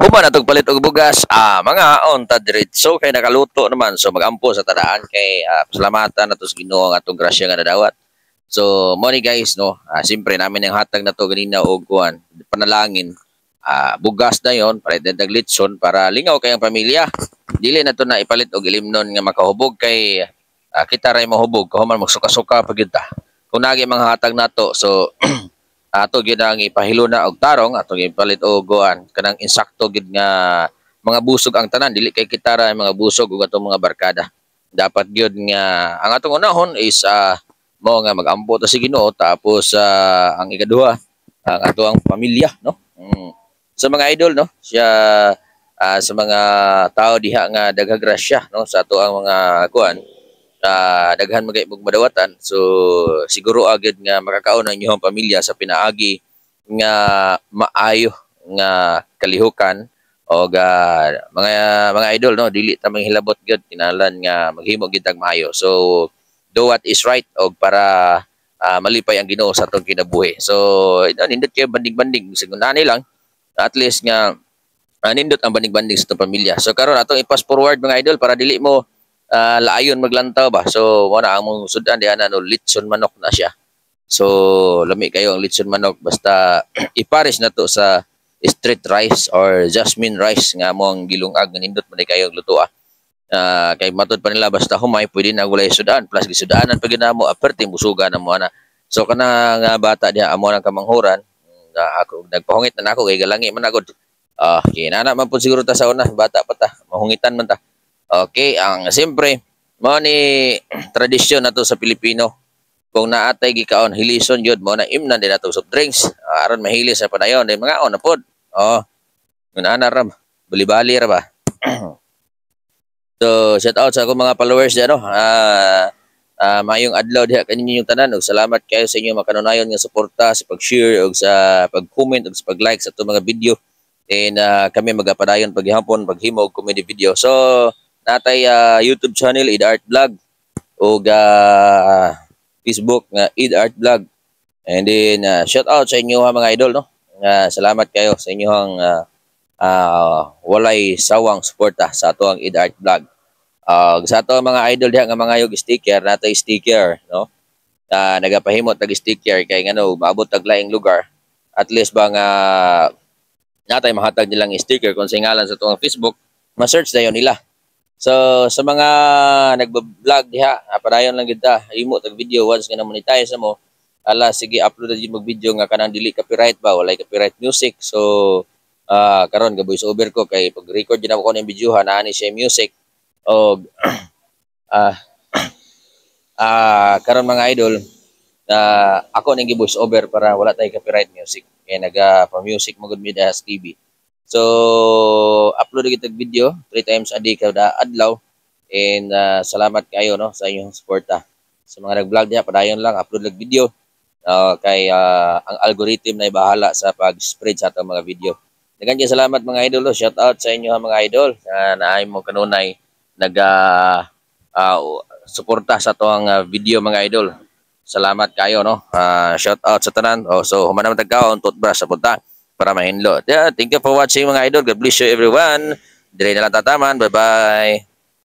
Human atong palit og bugas, mga on ta diretso kay nakaluto naman. So magampo sa tadaan kay pasalamatan nato sa Ginoo ang atong grasya nga nadawat. So mo ni, guys, no, siyempre namin ang hatag nato ganina og kuan, panalangin. Bugas na yon, palit din tag litson para lingaw kayang pamilya. Dili na to na ipalit og ilimnon nga makahubog kay kita ray mahubog kahuman magsuka-suka pa gyud ta. Kung nagi mga hatag nato, so ato gyud ang ipahiluna og tarong, atong ipalit og kuan, kanang insakto gyud nga mga busog ang tanan, dili kay kita ra mga busog ug atong mga barkada. Dapat gyud nga ang atong unahon is mo nga magampo ta sa Ginoo, tapos ang ikaduha ang ato ang pamilya, no. Sa mga idol, no, siya sa mga tao diha nga daghang grasya, no, sa ato ang mga kuan, daghan magay mong madawatan, so siguro agad nga makakaon ang inyong pamilya sa pinaagi nga maayo nga kalihukan o mga idol, no. Dili ta manghilabot gyud, kinahanglan nga maghimo gyud tag maayo. So do what is right og para malipay ang Ginoo sa atong kinabuhi. So ito nindot kayo banding-banding, sigun ani lang, at least nga nindot ang banding-banding sa atong pamilya. So karon atong i-fast forward, mga idol, para dili mo laayon maglantaw ba. So mo na ang mong sudan diha na, no, litson manok na siya. So lami kayo ang litson manok, basta ipares na to sa street rice or jasmine rice nga mo ang gilungag nga nindot man kayo ang lutoa. Kay matod pa nila, basta humay pwede na gulay sudan, plus gisudanan pa gyud mo aperte busuga na mo ana. So kana nga bata diha amo nang kamanghuran na ako nagpahungit na nako kay galangi man agad. Ah, kinana man pud siguro ta sa una, bata pa ta, mahungitan man ta. Okay, ang siyempre mao ni tradisyon nato sa Pilipino. Kung naatay gikaon, hilison gyud mo na imnan din nato soft drinks. Aron mahilis sa padayon, din mga na pod. Oh. Ana ra, bali-bali ra ba. So, shout out sa akong mga followers diyan, no. Maayong adlaw diha kaninyo yung tanan ug salamat kayo sa inyong makanunayon nga suporta sa pag-share ug sa pag-comment ug sa pag-like sa atong mga video. And kami magapadayon paghihapon paghimo og comedy video. So, natay YouTube channel Id Art Vlog ug Facebook nga Id Art Vlog. And then shout out sa inyo ha, mga idol, no. Salamat kayo sa inyong walay sawang suporta sa ato ang Id Art Vlog. Sa ato mga idol diha nga mga yog sticker, natay sticker, no. Nagapahimot tag sticker kay ngano maabot tag laing lugar. At least ba nga natay mahatag nilang sticker kung sa ngalan sa tuang Facebook, ma-search dayon nila. So sa mga nagba-vlog diha, padayon lang gid ta, himo tag video. Once nga na monetize mo, ala sige, upload na jud mag video nga kanang dili copyright ba, walay copyright music. So karon ga voice over ko kay pag record din ako ning video ha, naa ni siya music. Og karon, mga idol, ako ning gi-voice over para wala tay copyright music kay naga pa music magud mi sa TV. So upload kita video three times a day kada adlaw and salamat kayo, no, sa inyong suporta. Sa mga nag-vlog diha, padayon lang, upload lag video kay ang algorithm na bahala sa pag-spread sa atong mga video. Daghang salamat, mga idol. Oh. Shout out sa inyo mga idol na naay mo kanunay nag suporta sa atoang video, mga idol. Salamat kayo, no. Shout out sa tanan. Oh, so human naman tagkaon, toothbrush sa punta para mahinlo. Yeah, thank you for watching, mga idol. God bless you, everyone. Dire na lang tataman. Bye-bye.